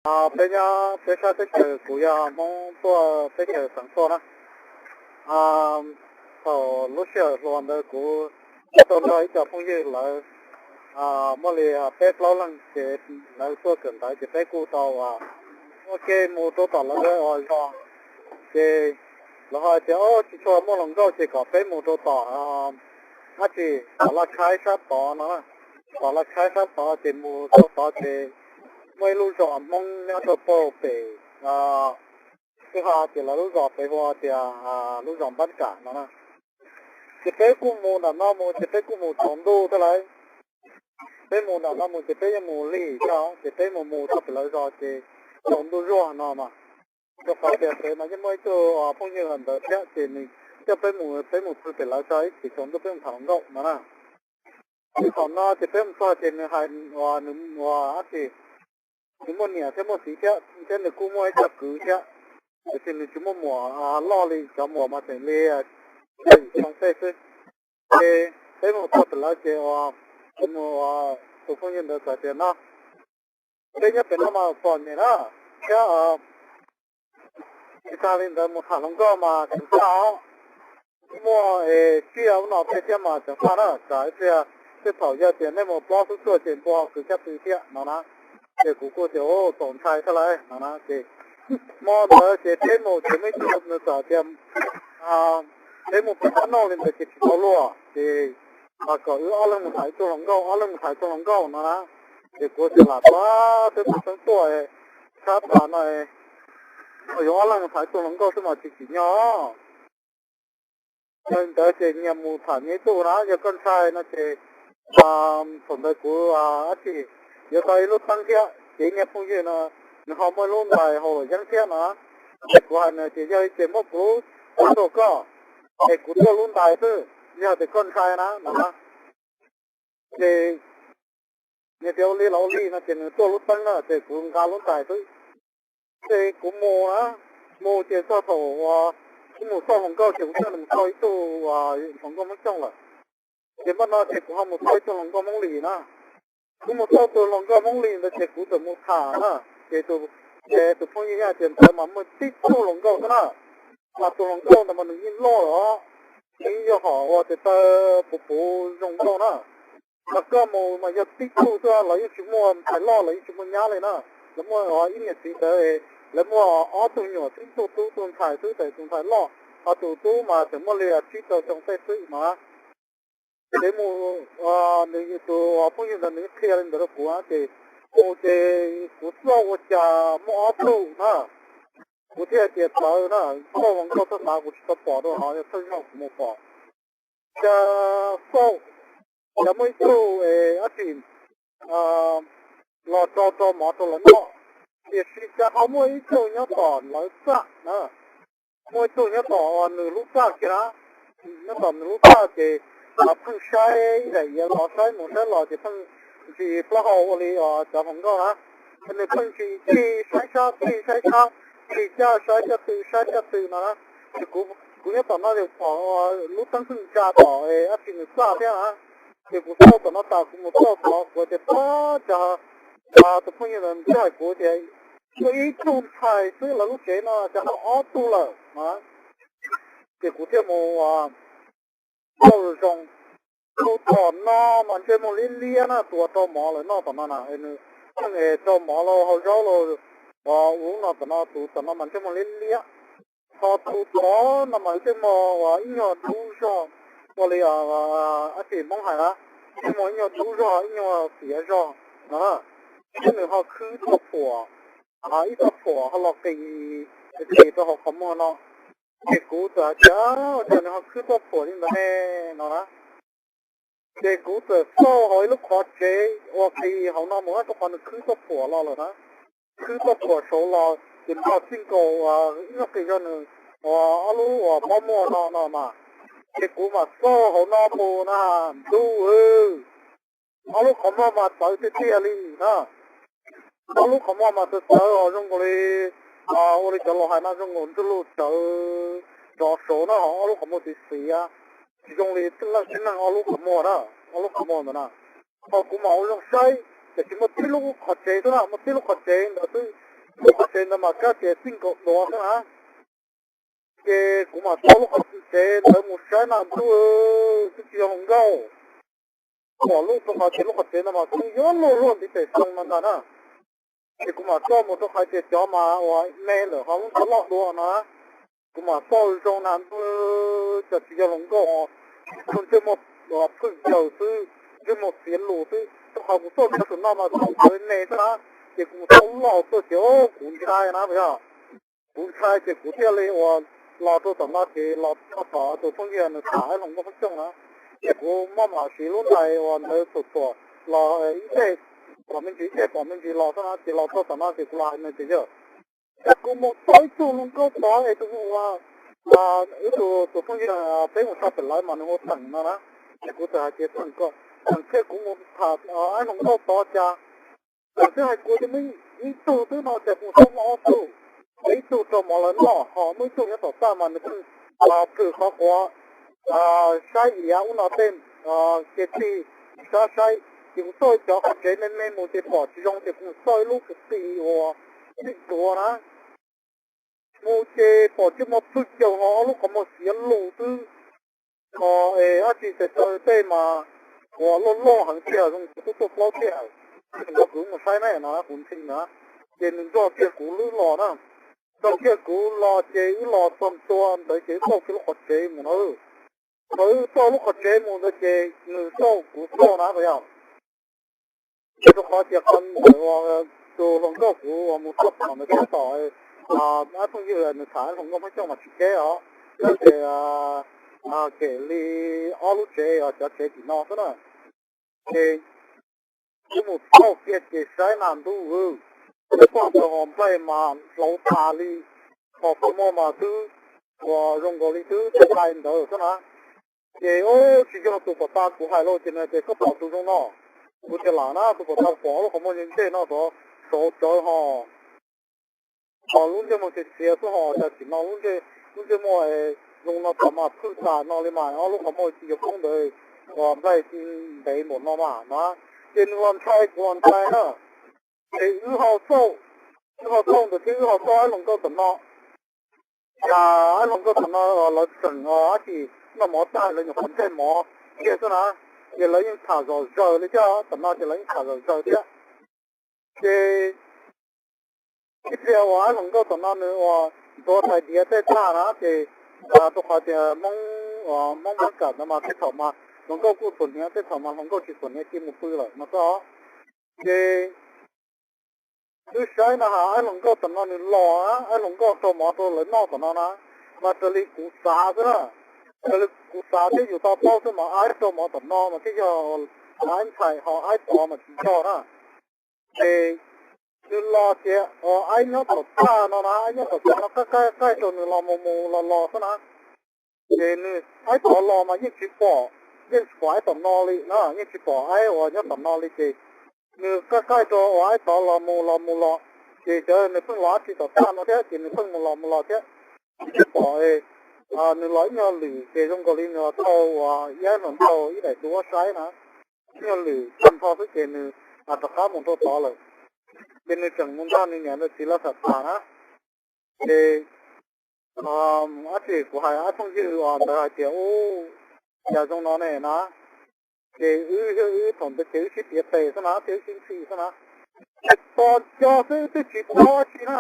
Peb nyob peb sab teb chaws, kuv yog Hmoob tuaj teb chaws Xeev Txhuaj na. Thaum lub sij hawm hluas ntawd kuv tau nrog ib co phooj ywg lawv muaj li peb plaub leeg ces lawv tuaj kawm ntawv ces peb kuj tau ua ke mus rau tom lawv uas zos. Ces lawv ho tias, Ob, tsis tshua muaj hluas nkauj ces kom peb mus rau tom dab tsi, tom Laj Khaib sab tod no. Tom Laj Khaib sab tod ces mus rau tod ces muaj ib lub zos Hmoob nyob rau puag pem, twb ho tias lawv lub zos pem hu tias lub zos Npab Kam no na. Ces peb kuj mus nram no mus ces peb kuj mus tsaus ntuj thiab lauj. Peb mus nram no mus ces peb yeej mus lig thiab ces peb mus mus txog pem lawv zos ces tsaus ntuj zuag no mas. Rau qhov tias pem mas yeej muaj ib tug phooj ywg ntawd thiab ces nws coj peb mus, peb mus pw pem lawv txog ib chim tsaus ntuj peb mus tham hluas nkauj no na. Ces thaum no ces peb mus txog ces nws hais, nws ua dab tsi, nws muaj niam thiab muaj txiv thiab thiab nws kuj muaj ib co kwv thiab, tiam sis nws tsis muaj muam loj li, cov muam mas tseem li xya yim xyoo tej xwb. Ces peb mus txog pem lawv ces ua, tus phooj ywg ntawd txawm tias no, Peb nyob pem no mas pom nyem na, thiab tsis tas li ntawd mus tham hluas nkauj mas tseem faj os. Muaj es tsiaj ub no tej thiab mas tseem faj na, tsam ib pliag tej thaum yog tias nej mus plob xub tsuag ces npua ho kwv caj tw thiab no na. Ces kuv kuj tias, Ua txaus ntshai thiab lauj no na. Ces hmo ntawd ces peb mus ces muaj ib tug nws txawm tias, Peb mus pem qab noj li ntawd ces tsis tau luag, ces kom wb ob leeg mus tham ib tug hluas nkauj, ob leeg mus tham ib tug hluas nkauj no na. Ces kuv tias, Lam pab, twb tus xeeb tuaj tshab tas no, yuav ob leeg mus tham ib tug hluas nkauj xwb mas tsis tsim nyog. Yog li ntawd ces nyias mus tham nyias ib tug na, yog koj ntshai no ces thaum ntawd kuv dab tsi yuav tau ib lub teeb thiab ces niag phooj ywg no nws ho muaj ib lub ntais hauv luam yeeb thiab no. Ces kuv hais nws tias, Yog li ces muab kuv lub teeb rau koj, es kuv tuaj lub ntais xwb, yog tias koj ntshai na no. Ces nws tias, Ua li los ua li no ces nws tuaj lub teeb na, ces kuv nqa lub ntais xwb. Ces kuv mus na, mus ces txog thaum uas kuv mus xauj hluas nkauj ces kuv coj nws mus xauj ib tug hluas nkauj Hmoob Xyooj lawm. Ces npaj no ces kuv ho mus xauj ib tug hluas nkauj Hmoob Lis na. Kuv mus xauj tus hluas nkauj Hmoob Lis ntawd ces kuv txawm mus tham na, ces tus, ces tus phooj ywg hais tias ntawd mas muaj tib tug hluas nkauj xwb na. Mas tus hluas nkauj ntawd mas nws yeej loj lawm os, nws yeej yog hom uas tes taw puv puv zoo nkauj na. Mas koj mus mas yog tib tug xwb, lawv yeej tsis muaj ntxhais loj, lawv yeej tsis muaj nyab li na. Lawv muaj ib niam txiv ntawd, lawv muaj ob tug nyuam xwb, ib tug tub ib tug ntxhais xwb, tes tus ntxhais loj, ho tus tub mas tseem muaj li tsib rau xyoo tej xwb mas. Ces mus, nws tus phooj ywg ntawd nws qhia li ntawd rau kuv ces, mus ces kuv xauj ua cas muaj ob tug na. Kuv thiaj tias txawv na, xauj hluas nkauj txog tav kuv tsis tau pom dua no, yog thawj zaug kuv mus pom. Cas xauj, cas muaj ib tug es dab tsi los rau rau mov rau lawv noj, tiam sis cas ho muaj ib tug nyob tom lawv txaj na. Muaj ib tug nyob tom nws lub txaj kiag na, nyob tom nws lub txaj ces pheej saib ib daim iav los saib mus saib los ces pheej ntsis plaub hau ua li cov hluas nkauj na. Nws pheej ntsis tij saib sab tij saib sab, tij caj saib caj tw saib caj tw no na. Ces kuv nyob tom no ces pom lub teeb pheej ntsa tom dab tsi nws txaj thiab na. Ces kuv xauj tom no tas kuv mus xauj tod kuv tias pab cas tus phooj ywg ntawd twb hais kuv tias muaj ib tug ntxhais xwb lawv lub tsev no cas ho ob tug lawm na. Ces kuv thiaj mus xauj zoo, tus tom no mas ntsej muag liab liab na, tus uas rau mov lawv noj tom no na, nws pheej rau mov los hau zaub los ua no tom no, tus tom no mas ntsej muag liab liab. Ho tus tod no mas ntsej muag uas ib nyuag dub zog, ua li dab tsi Hmoob hais na, ntsej muag ib nyuag dub zog ib nyuag fiav zog no na. Thiab nws ho khwb txoj phuam, ib txoj phuam ho los qis qis rau hauv qhov muag no. Ces kuv txawm hais tias, Ua cas nws ho khwb txoj phuam li ntawd ne no na. Ces kuv txawm xauj hauv ib lub qhov tsev uas qis hauv no mus rau qhov nws khwb txoj phuam los lawm na. Khwb txoj phuam saud los ces npog txij nkaus ib nyuag qis zog nws uas ob lub uas pob muag no no mas. Ces kuv mam xauj hauv no mus na, ntuj, ob lub qhov muag mas txawv tiag tiag li na. Ob lub qhov muag mas txawv txawv os, zoo nkaus li, ua li cov laus hais no zoo nkaus ntsug lug tsawv rov saud na, ho ob lub qhov muag txiv xiav, tsis zoo li tib leej tib neeg ob lub qhov muag na, ob lub qhov muag ntawd na. Ho kuv mam ua zoo saib, tiam sis muaj tib lub qhov tsev xwb na, muaj tib lub qhov tsev ntawd xwb, lub qhov tsev ntawd mas kab tias txij nkaus duav xwb na. Ces kuv mam tau lub qhov tsev ntawd mus saib na ntuj, twb tsis yog hluas nkauj. Pom lub rau qhov tias lub qhov tsev ntawd mas kuj yuav luag luag ntiv tes xoo no ntag na. Ces kuv mam coj mus rau qhov tias cov mas uas me lawm ho lub ntawd loj dua no na. Kuv mam coj zoo na ntuj, cas tsis yog hluas nkauj, ntsej muag phwj yaws xwb, ntsej muag txiav lus xwb. Rau qhov kuv coj cov saum no mas cov me xwb na, ces kuv mus coj loj tuaj ces kuv ntshai na yog. Kuv ntshai ces kuv thiaj li uas los rau tom no ces los txog tom tus phooj ywg nws tham ib hluas nkauj Hmoob Xyooj na. Ces kuv muab mam siv lub ntais uas ntawd txuam txuam los ib teg pom me ntsis ib teg pom me ntsis los xwb na, ces los txog tom no ces kuv los hais nws tias yog, cas kuv mus txog ib tug hluas nkauj tod es tus uas wb tus tus phooj ywg peb mus tso pem lawv mas nws hu Teem no na. Ces kuv txawm hais tias Teem ko, Teem thiab kuv mus tham ib hluas nkauj tod cas Teem twb hais kuv tias muaj ib tug twb no cas kuv tau muaj ob tug, muaj ib tug rau mov lawv noj ho muaj ib tug nyob tom txaj mas nws pheej los plhws qhov quav saib iav ub no tej, ces tig sab saib. Ces kuv txoj cov qhov tsev me me mus ces pom tsis zoo ces kuv mus txoj ib lub kwv tij uas txij duav na, mus ces pom ntsej muag phwj yaws ho ob lub qhov muag xiav lus xwb. Ho es dab tsi tes taw tej mas uas loj loj heev tiag zoo nkaus tuaj tuaj plaub tiag. Ces kuv mus saib ne no kuv ntxhi na, ces nws nrog kiag kuv wb los na. Nrog kiag kuv los ces wb los txog ntua ntawd ces wb txoj kiag lub qhov tsev mus na. Thaum wb txoj lub qhov tsev mus ntawd ces nws xauj kuv xauj na yog. Ces rau qhov tias qhov ntawd uas tus hluas nkauj kuv uas mus txog tom ntawd thiab tom ob phooj ywg nws tham hluas nkauj Hmoob Xyooj mas tsis deb os, tab sis kem li ob lub tsev os, cov tsev tim no xwb na. Ces wb mus txog kiag ces saib na ntuj, ces pom ntawd ho nplaig mas hlauv tas li, ho kua muag mas twb uas zoo nkaus li twb nplaig ntawd xwb na. Ces ub, tsis yog tus pom tas kuv hais los ces nws tias koj pom tus zoo no. Kuv tias lam na, tus pom tas pom lub qhov muag ntse ntse no tod, saud tsawv ho, ho lub ntsej muag txias txias xwb ho cas tim no lub ntsej muag zoo no tas mas phwj tas no li mas ob lub qhov muag tsis yog poob ntawd, uas nplaig ntev npaum no mas no. Ces nws los ntshai kuv los ntshai na. Ces wb ho xauj, wb ho xauj ntawd thiab wb ho xauj ib hluas nkauj tom no. Cas ib hluas nkauj tom no lawv tseem dab tsi noj mov tag lawv nyuam qhuav ntsej mov kiag xwb na, ces lawv yeej tham zom zaws li thiab, tom no ces lawv yeej tham zom zaws thiab. Ces ib pliag uas ib hluas nkauj tom no nws uas ntxuav tais diav tej tag na ces, rau qhov tias Hmoob, Hmoob Mab Kam ntawd mas tej thaum mas hluas nkauj kuj txhuam hniav, tej thaum mas hluas nkauj tsis txhuam hniav cia mus pw lawm no xwb. Ces wb saib no has, ib hluas nkauj tom no nws los, ib hluas nkauj rau mov rau lawv noj tom no na, mas raws li kuv xav xwb na, raws li kuv xav thiab yus to taub xwb mas aib rau mov tom no mas thiaj yog aib ntxhais, ho aib tod mas tsis yog na. Ces nws los ces aib nyob tom txaj no na, aib nyob tom txaj no qaij qaij qaij rau nws los mus mus los los xwb na. Ces nws aib tod los mas yeej tsis pom, yeej tsis pom aib tom no li na, yeej tsis pom aib uas nyob tom no li ces nws qaij qaij rau uas aib tod los mus los mus los, ces cov nws pheej los dab tsi tom txaj no thiab ces nws pheej mus los mus los thiab. Tsis pom, nws los ib nyuag lwm ces zoo nkaus li nws los tau uas ib hluas nraug ib daim duab saib na, ib nyuag lwm tag nrho xwb ces nws rov qab mus rau tod lawm. Ces nws tseem mus nrog nws niam nws txiv lawv tham tham na. Ces dab tsi kuv hais ob phooj ywg uas ntawd hais tias ub, cas zoo no ne na. Ces wb, wb thaum ntawd ces wb sib piav tes xwb na thiab wb sib ntxhi xwb na. Ces tos nco xwb wb twb tsis paub dab tsi na.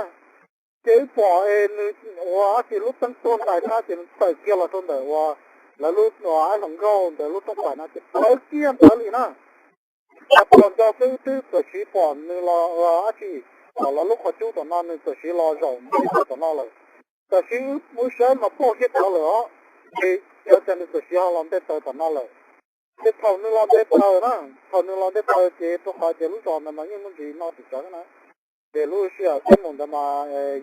Ces wb pom es nws ua dab tsi lub teeb tuag ntais na ces nws tawm kiag los rau ntawm uas lawv lub, ib hluas nkauj ntawd lub rooj paim no ces plawv kiag ntawd li na. Tos nco xwb wb twb txawm siv pom nws los ua dab tsi, pom los lub qhov cub tom no nws txawm siv los zaum nti tom no lawm. Tam sim wb saib mas ploj kiag tawv lawm os. Ces cas nws txawm siv ho los nte taws tom no lawm. Ces thaum nws los nte taws na, thaum nws los nte taws ces rau qhov tias lub zos ntawd mas yeej muaj ntsis no tim tsawv na. Ces lub sij hawm peb mus ntawd mas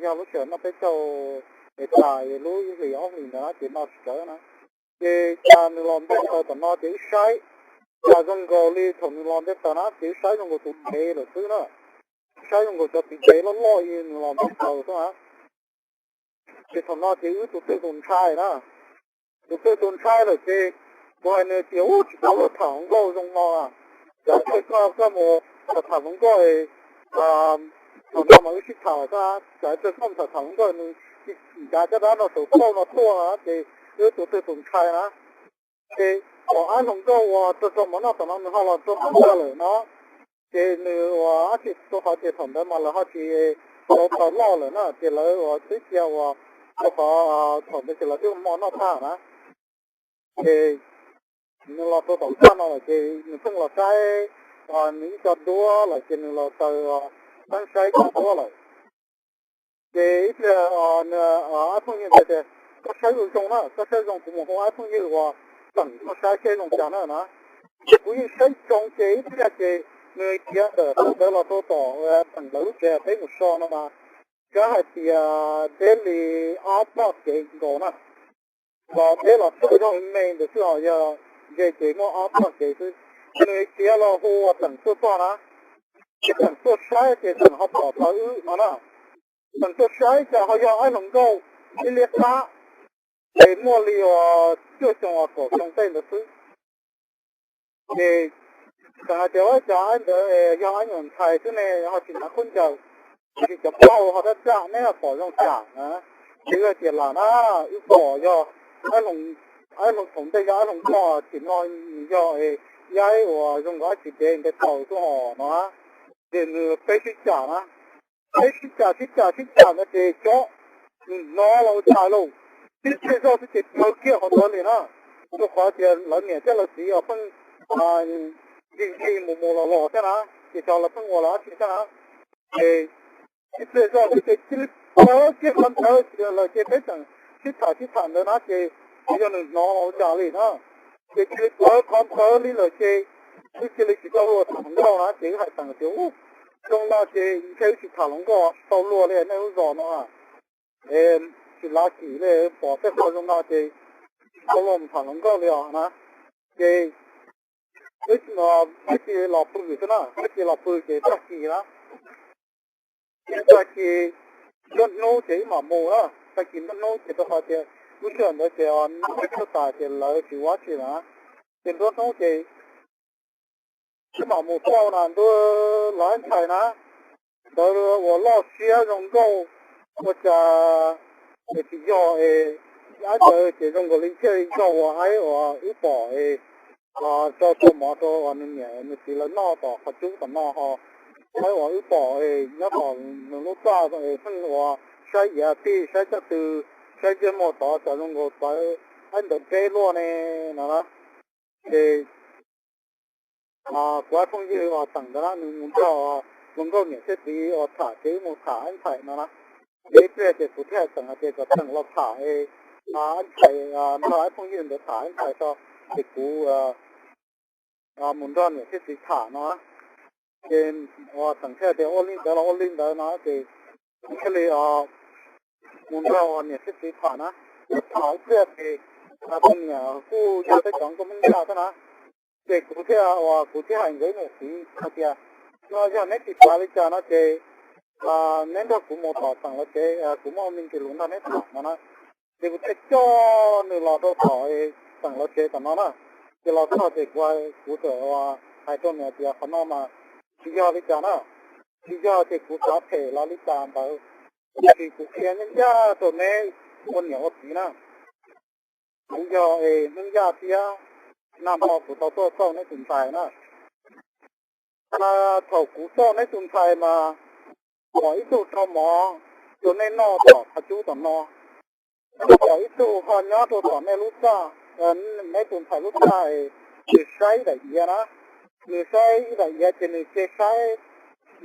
yog lub sij hawm noj peb caug es tas es lub ib hlis ob hlis ntawd na ces no tsis tsawv na. Ces cas nws los nte taws tom no ces wb saib, cas zoo nkaus li thaum nws los nte taws na ces wb saib zoo nkaus tus dev lawm xwb na. Wb saib zoo nkaus cov tiv dev loj loj li nws los nte taws xwb na. Ces thaum no ces wb tus twg tus ntshai na, tus twg tus ntshai lawm ces kuv hais nws tias ub, tsis tau luag tham hluas nkauj zoo no, cov koj, koj mus tham hluas nkauj, Thaum no mas wb sib tham xwb, tsam ib pliag txog thaum tham hluas nkauj nws ncav caj dab no saum pauj no tuaj ces wb tus twg tus ntshai na. Ces thaum ab hluas nkauj uas rau rau mov noj tom no nws ho los rau hluas nkauj lawm no, ces nws uas dab tsi rau qhov tias thaum ntawd mas lawv ho tsis tau tau loj lawm na, ces lawv uas twb cia uas rau qhov thaum ntawd ces lawv twb hmo noj tag na. Ces nws los rau tom txaj no lawm ces nws pheej los saib nws ib co duab lawm ces nws los taws teeb saib ib co duab lawm. Ces ib pliag nws ab phooj ywg ntawd tias, koj saib zoo zoo na, koj saib zoo kuv mus hu ab phooj ywg uas Teem tuaj saib seb zoo cas na na. Ces kuv yeej saib zoo ces ib pliag ces nws khiav ntawm qhov ntawd los rau tom Teem lawv lub tsev peb mus so no mas, kav hais tias deb li ob tog kev nkaus na, los deb los tsuj zog me ntawd xwb, ho yog ze ces muaj ob tog kev xwb. Nws khiav los hu Teem tuaj txog na, ces Teem tuaj saib ces Teem ho pom tau wb no na. Teem tuaj saib cas ho yog ab hluas nkauj ib liab qab, ces muaj li uas cuaj xyoo uas kaum xyoo tej ntawd xwb. Ces Teem hais tias, ua cas ab ntawd yog ab nyuam ntxhais xwb ne ho tsis hnav khaub ncaws, tiam sis cov plaub hau ho daj daj, neb ho pom zoo cas na? Ces wb tias, lam na, wb pom yog ab hluas, thaum ntej yog ab hluas nkauj, tim no yog yaib uas zoo nkaus dab tsi dev nte taws tuaj hos no. Ces nws peb sib cam na, peb sib cam sib cam sib cam no ces cov nws hnov los ua cas lauj, tib pliag zoj xwb ces plawv kiag qhov ntawd li na. Rau qhov tias lawv niam thiab lawv txiv os pheej ncig ncig mus mus los los thiab na, ces xyov lawv pheej ua lawv dab tsi thiab na. Ces tib pliag zoj xwb ces cia li plawv kiag qhov ntawd lawm ces peb tseem sib tham sib tham ntawd na ces yog nws hnov los ua cas li na. Ces cia li plawv qhov ntawd li lawm ces wb cia li tsis tau luag tham hluas nkauj na ces wb hais Teem tias, u, zoo no ces ntshe wb tsis tham hluas nkauj tau luag li nej lub zos no, tsis lav kim li, pom tej qhov zoo no ces tsis tau luag mus tham hluas nkauj li os na. Ces wb cia li los pw xwb na, wb cia li los pw ces tag kis na, ces tag kis nruab hnub ces wb mam mus na, tag kis nruab hnub ces rau qhov tias lub sij hawm ntawd ces noj peb caug tas ces lawv tsis ua dab tsi na, ces nruab hnub ces wb mam mus pauj na ntuj, lawv ntxhais na, ntawd uas loj siab zoo nkauj, ua cas es tsis yog es, ab ntawd ces zoo nkaus li thiaj li yog uas aib uas wb pom es rau rau mov rau uas nws niam nws txiv lawv noj tom qhov cub tom no ho, aib uas wb pom es nyob tom nws lub txaj es pheej uas saib iav tij saib caj tw, saib ntsej muag tod cas zoo nkaus txawv aib ntawd deb luaj ne no na. Ces kuv ab phooj ywg uas Teem ntawd na nws mus nrog hluas nkauj niam thiab txiv uas tham ces wb mus tham aib ntxhais no na. Ces ib pliag ces kuv thiaj hais Teem hais tias kom Teem los tham, aib ntxhais, nrog ab phooj ywg ntawd tham aib ntxhais tso, ces kuv mus nrog niam thiab txiv tham no. Ces uas Teem thiaj tias ua li ntawd los ua li ntawd no ces kuv thiaj li mus nrog uas niam thiab txiv tham na. Tham ib pliag ces tus niam kuj yog tej cov nkauj Hmoob Yaj xwb na. Ces kuv thiaj uas kuv thiaj hais nkawd niam txiv hais tias, no yog neb tsis xav li cas no ces neb nrog kuv mus tom Teem lawv tsev, kuv muaj me ntsis lus nrog neb tham no na. Ces kuv thiaj coj nws los rau tom Teem lawv tsev tom no na. Ces los txog ces kuv, kuv txawm hais rau nws tias qhov no mas tsis yog li cas na, tsis yog ces kuv xav phem los li cas ntawd, tiam sis kuv qhia ncaj ncaj rau neb ua niam ua txiv na. Kuv yog es Hmoob Yaj thiab, nag hmo kuv tau tuaj xauj neb tus ntxhais na. Thaum kuv xauj neb tus ntxhais mas pom ib tug rau mov rau nej noj tom qhov cub tom no, pom ib tug ho nyob rau tom nej lub txaj, neb tus ntxhais lub txaj, nws saib ib daim iav na, nws saib ib daim iav ces nws ke saib,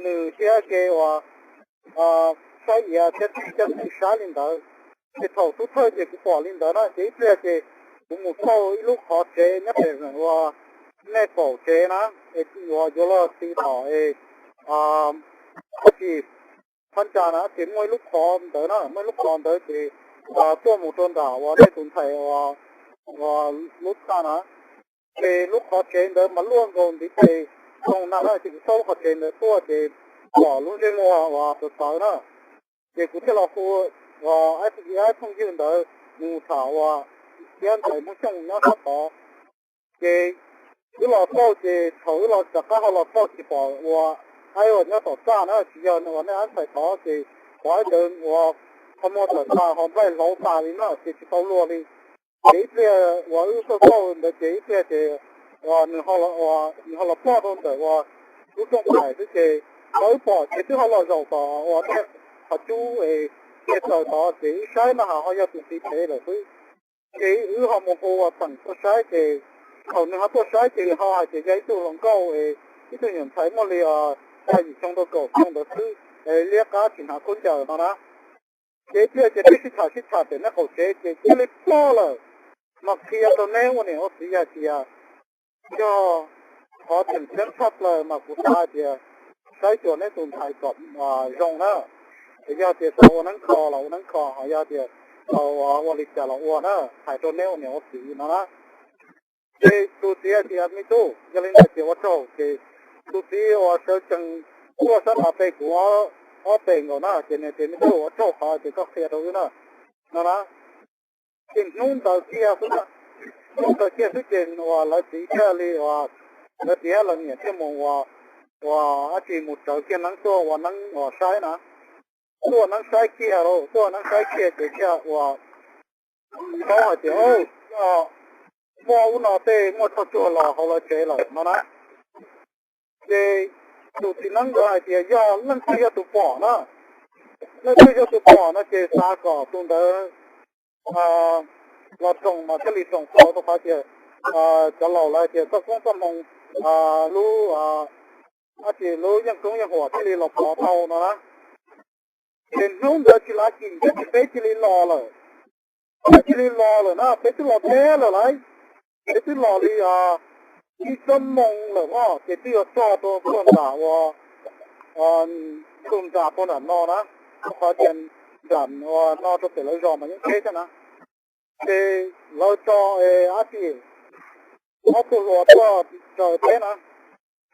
nws thiab ke uas saib iav thiab tij coj tij saib li ntawd. Ces thaum tub thawj ces kuv pom li ntawd na ces ib pliag ces kuv mus xauj ib lub qhov tsev nyob pem uas nej kaum tsev na, es uas yuav luag ti tom es dab tsi phab ntsa na ces muaj ib lub qhov ntawd na, muaj ib lub qhov ntawd ces tuaj mus rau nram uas nej tus ntxhais uas lub txaj na. Ces lub qhov tsev ntawd mas luaj nkaus ntiv tes toog na, ces kuv xauj lub qhov tsev ntawd tuaj ces pom lub ntsej muag uas txawv txawv na. Ces kuv thiaj los hu aib phooj ywg ntawd mus tham uas thiab ntxhais Hmoob Xyooj nyob sab tod. Ces wb los xauj ces thaum wb los rov qab ho los xauj ces pom uas Aib uas nyob tom txaj na, tsis yog uas nej aib ntxhais tod ces qhov aib ntawd uas qhov muag tawm tas ho nplaig hlauv tas li na ces tsis tau luag li. Ces ib pliag uas wb xauj xauj ntawd ces ib pliag ces nws ho los ploj rau ntawm uas lub rooj pais xwb ces thaum wb pom ces twb ho los zaum tom uas tej qhov cub es tawm tod ces wb saib no ho yog tus txiv pem lawm xwb. Ces wb ho mus hu uas teem tuaj saib ces thaum nws ho tuaj saib ces nws ho hais tias yog ib tug hluas nkauj es ib tug nyuam ntxhais muaj li xya yim xyoo rau kaum xyoo ntawd xwb, liab qab tsis hnav khaub ncaws no na. Ces ib pliag ces peb sib tham sib tham pem nej qaum tsev ces cia li ploj lawm. Mas qhia rau neb ua niam ua txiv hais tias yog qhov tseem ceeb tshaj plaws mas kuv xav hais tias saib xyuas neb tus ntxhais kom zoo na. Yog tias xav ua neeb kho los ua neeb kho, ho yog tias xav ua li cas los ua na, hais rau neb ua niam ua txiv no na. Ces tus txiv hais tias me tub, yog li ntawd ces ua tsaug. Ces tus txiv uas sawv tsees tuaj sab nrad pe kuv ob pes nkaus na, ces nws tias me tub, ua tsaug qhov tias koj qhia rau wb na, no na. Ces hnub ntawd kiag xwb, hnub ntawd kiag xwb ces uas lawv txiv thiaj li uas lawv txiv thiab lawv niam thiaj mus ua, uas dab tsi mus tsawv kiag neeb tuaj ua neeb uas saib na. Tuaj ua neeb saib kiag lauj, tuaj ua neeb saib kiag ces thiaj uas paub hais tias muaj ub no tej muaj tsog tsuag los hauv lawv tsev lawm no na. Ces tus txiv neeb ntawd hais tias yog leej twg yog tus pom na, leej twg yog tus pom no ces xav kom tus ntawd los roos mas thiaj li roos tau, rau qhov tias cov laus lawv hais tias txoj koob txoj hmoo, lub, dab tsi, lub yeej koob yeej huam thiaj li los pov tau no na. Ces hnub ntawd tsis lav kis ntawd ces peb cia li los lawm. Peb cia li los lawm na, peb twb los teb lawm lauj. Peb twb los li ib tsob moo lawm os, ces twb yuav txog rau puag nram uas tus nram puag nram no na, rau qhov tias nram uas no rau pem lawv zos mas yeej teb thiab na. Ces lawv tso dab tsi, ob tug hluas tuaj raws peb na.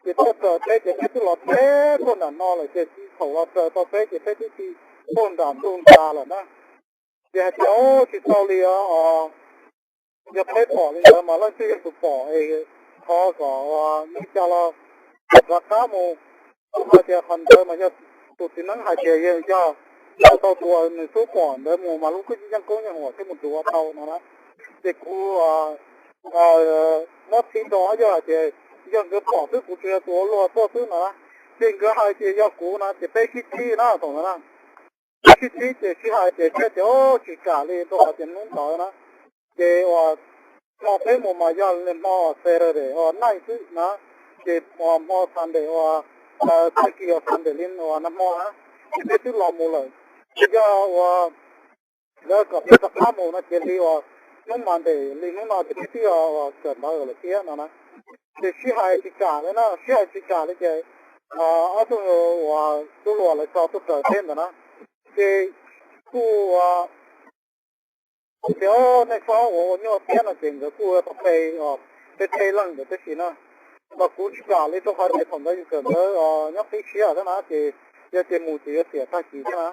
Ces tuaj raws peb ces peb twb los teb puag nram no lawm ces thaum los raws tau peb ces peb twb ti puag nram ntug nra lawm na. Ces hais tias tsis tau li os, yog peb pom li ntawd mas leej twg yog tus pom es thov kom li cas los rov qab mus. Hais tias qhov ntawd mas yog tus txiv neeb hais tias yog tau tus nws xub pom ntawd mus mas lub yeej koob yeej huam thiaj mus duav tau no na. Ces kuv muab txhib rau ob yawg hais tias yog nkawd pom xwb, kuv tsuas yog tus ua luag tuaj xwb no na. Ces nkawd hais tias yog kuv no ces peb sib txhib na thaum ntawd na. Peb sib txhib ces sib hais ces thiaj tias tsis kam li rau qhov tias hnub ntawd na ces uas hmo peb mus mas yog hmo Saturday uas night xwb na, ces hmo Sunday uas tag kis uas Sunday li uas nag hmo na, ces peb twb los mus lawm. Ces yog uas lawv kom peb rov qab mus no ces li uas hnub Monday li hnub no ces peb twb kawm ntawv lawm thiab no na. Ces sib hais tsis kam li na, sib hais tsis kam li ces ob tug uas tub hluas lawv tso tuaj raws peb ntawd na, ces kuj tias nej txhob ua ua nyuaj thiab no ces nkawd kuj tau pe, pe pe leej ntawd tib si na. Mas kuv tsis kam li rau qhov tias thaum ntawd yus kawm ntawv nyob qib siab thiab na, ces yog tias mus ces yuav xiam tag kis thiab na.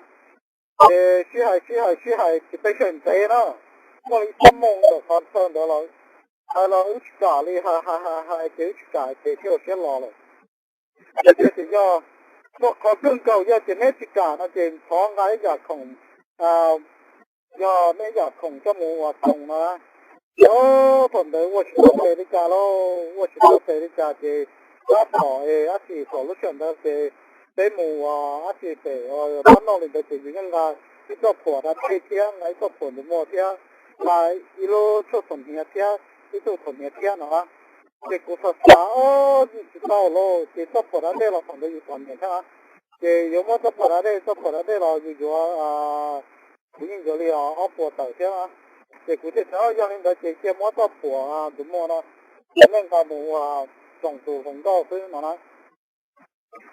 Ces sib hais sib hais sib hais ces peb sawv ntxev na, muaj li ib tsob moo ntawm qhov chaw ntawd los hais los wb tsis kam li, hais hais hais ces wb tsis kam ces thiaj ua siab los lawm. Ces tias yog muaj qhov kawg nkaus yog ces neb tsis kam no ces thov nqa ib yam khoom, yog neb yam khoom coj mus ua khoom na. Ces thaum ntawd ua tsis tau tes li cas lauj, ua tsis tau tes li cas ces tab tom es dab tsi thaum lub sij hawm ntawd ces peb mus ua dab tsi pem pab noj li ntawd ces yus yeej nqa ib txoj phuam da dej thiab nqa ib txoj phuam ntus muag thiab nqa ib lub tshuaj txhuam hniav thiab ib txoj txhuam hniav thiab no na. Ces kuv xav xav, o, tsis tau lauj, ces txoj phuam da dej los thaum ntawd yus txom nyem thiab na. Ces yuav muab txoj phuam da dej, txoj phuam da dej los yus yuav, kuv yeej yuav li ob puas tawm thiab na. Ces kuv thiaj tias yog li ntawd ces cia muab txoj phuam ntus muag no, nej nqa mus ua tsoom tus hluas nkauj xwb no na.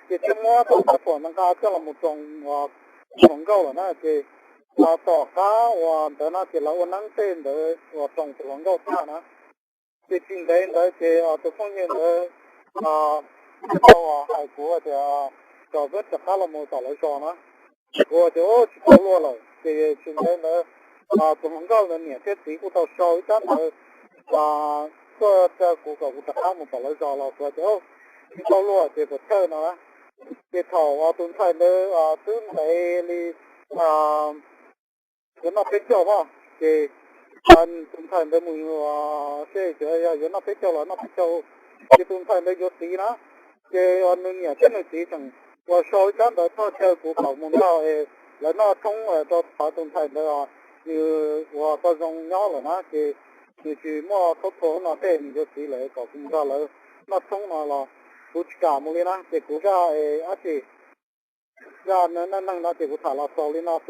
Ces thiaj muab txoj phuam ntawd nqa coj los mus tsoom tus hluas nkauj lawm na. Ces tom qab uas ntawd no ces lawv ua neeb tej ntawd uas tsoom tus hluas nkauj tag na. Ces tsis ntev ntawd ces tus phooj ywg ntawd thiaj tau hais kuv tias kom wb rov qab los mus tom lawv zos na. Kuv tias tsis tau luag lawm. Ces tsis ntev ntawd tus hluas nkauj ntawd niam thiab txiv kuj tau sau ib tsab ntawv tuaj rau kuv kom kuv rov qab mus tom lawv zos los kuv tias tsis tau luag ces puas chawj no na. Ces thaum tus ntxhais ntawd twb ntev li yuav noj peb caug os, ces tus ntxhais ntawd mus seb yog yuav noj peb caug los noj peb caug, ces tus ntxhais ntawd yuav txiv na. Ces nws niam thiab nws txiv tseem uas sau ib tsab ntawv thov caw kuv kom mus nrog lawv noj tshoob rau qhov tus ntxhais ntawd nws uas tau zoo nyob lawm na, ces nws tsis muaj khaub thuas no tej, nws yuav txiv lawm kom kuv nrog lawv noj tshoob no los kuv tsis kam mus li na. Ces kuv zaj dab tsi, zaj neeg no ces kuv tham los xaus li no xwb.